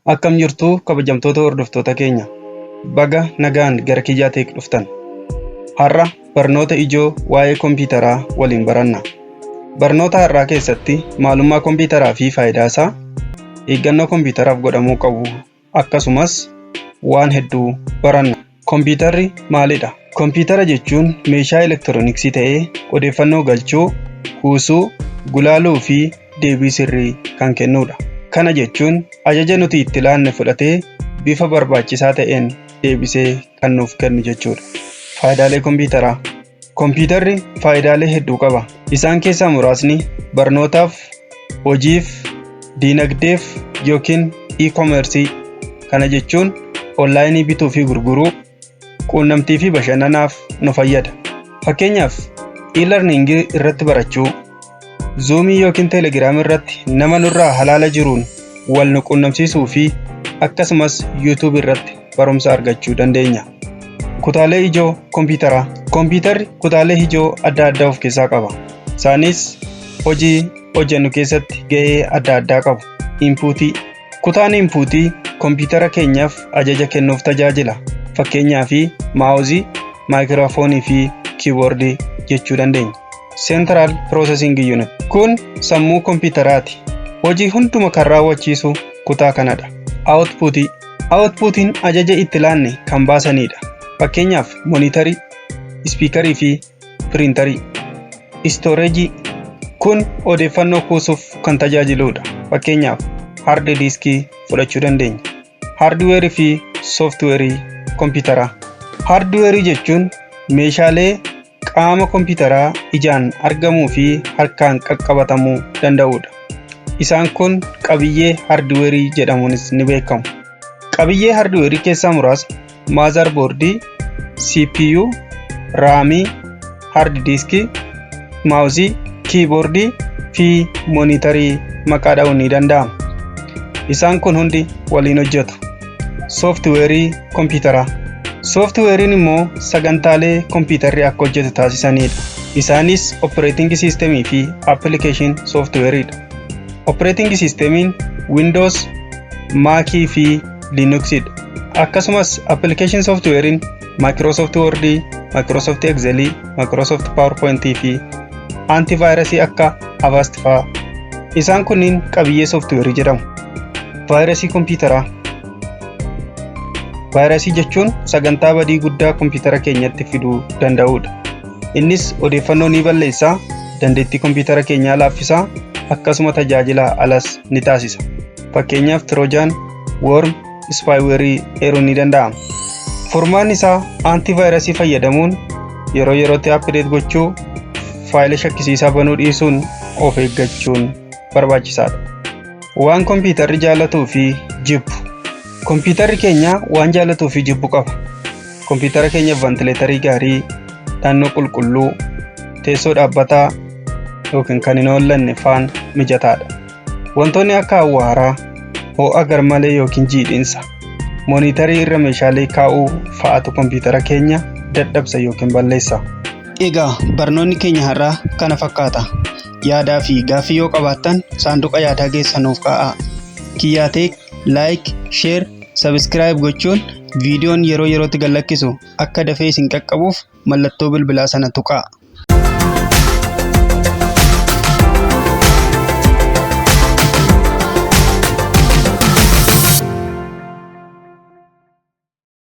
Akkam jirtu kabajamtoota hordoftoota keenya. Baga nagaan gara Kiyyaa Tech dhuftan. Har'a barnoota ijoo waa'ee kompiitaraa waliin baranna. Barnoota har'aa keessatti maalummaa kompiitaraa fi faayidaa isaa, eeggannoo kompiitaraaf godhamuu qabu akkasumas waan hedduu baranna. Kompiitarri maalidha? Kompiitara jechuun meeshaa elektirooniksii ta'ee odeeffannoo galchuu, kuusuu, gulaaluu fi deebii sirrii kan kennudha. Kana jechuun ajaja nuti itti laanne fudhatee bifa barbaachisaa ta'een deebisee kan nuuf kennu jechuudha. Faayidaalee kompiitaraa. Kompiitarri faayidaalee hedduu qaba. Isaan keessaa muraasni barnootaaf, hojiif, diinagdeef yookiin e-commerce, kana jechuun onlaayinii bituu fi gurguruu, quunnamtii fi bashannanaaf nu fayyada. Fakkeenyaaf, e-learning irratti barachuu, Zoomii yookiin Telegiraam irratti nama nurraa halaala jiruun wal nu quunnamsiisuu fi akkasumas YouTube irratti barumsa argachuu dandeenya. Kutaalee ijoo kompiitaraa. Kompiitarri kutaalee ijoo adda addaa of keessaa qaba. Isaanis hojii hojjennu keessatti gahee adda addaa qabu. Inpuutii. Kutaan inpuutii kompiitara keenyaaf ajaja kennuuf tajaajila. Fakkeenyaaf, maawuzii, maayikiroofoonii fi kiiboordii jechuu dandeenya. Central Processing Unit. Kun sammuu kompiitaraati. Hojii hunduma kan raawwachiisu kutaa kanadha. Outpuutii. Outpuutiin ajaja itti laanne kan baasanidha. Fakkeenyaaf, moonitarii, ispiikarii fi piriintarii. Istooreejii. Kun odeeffannoo kuusuuf kan tajaajiludha. Fakkeenyaaf, hard diiskii fudhachuu dandeenya. Haardweerii fi sooftiweerii kompiitaraa. Haardweerii jechuun meeshaalee qaama kompiitaraa ijaan argamuu fi harkaan qaqqabatamuu danda'udha. Isaan kun qabiyyee haardweerii jedhamuunis ni beekamu. Qabiyyee haardweerii keessaa muraasni motherboardii, CPU, raamii, hard diiskii, maawuzii, kiiboordii fi moonitarii maqaa dha'uun ni danda'ama. Isaan kun hundi waliin hojjetu. Sooftiweerii kompiitaraa. Sooftiweeriin immoo sagantaalee kompiitarri akka hojjetu taasisanidha. Isaanis operating systemii fi application sooftiweeriidha. Operating systemiin Windows, Maakii fi Linuxidha. Akkasumas application sooftiweeriin Microsoft Word, Microsoft Excel, Microsoft PowerPoint fi antivaayirasii akka Avast fa'aa. Isaan kunniin qabiyyee sooftiweerii jedhamu. Vaayirasii kompiitaraa. Vaayirasii jechuun sagantaa badii guddaa kompiitara keenyatti fiduu danda'udha. Innis odeeffannoo ni balleessaa, dandeettii kompiitara keenyaa laaffisaa, akkasuma tajaajila alas ni taasisa. Fakkeenyaaf, Trojan, Worm, Spyware eeruun ni danda'ama. Furmaanni isaa antivaayirasii fayyadamuun yeroo yerootti update gochuu, faayila shakkisiisaa banuu dhiisuun of eeggachuun barbaachisaadha. Waan kompiitarri jaalatuu fi jibbu. Kompiitarri keenya waan jaalatuu fi jibbu qaba. Kompiitara keenyaaf vantileetarii gaarii, naannoo qulqulluu, teessoo dhaabbataa yookiin kan hin hoollanne faan mijataadha. Wantoonni akka awwaaraa, ho'a garmalee yookiin jiidhinsa, moonitarii irra meeshaalee kaa'uu fa'aatu kompiitara keenya dadhabsa yookiin balleessa. Egaa barnoonni keenya har'aa kana fakkaata. Yaadaa fi gaaffii yoo qabaattan saanduqa yaadaa keessa nuuf kaa'aa. Kiyyaa Tech like, share, subscribe gochuun viidiyoon yeroo yerootti gad lakkisu akka dafee isin qaqqabuuf mallattoo bilbilaa sana tuqaa.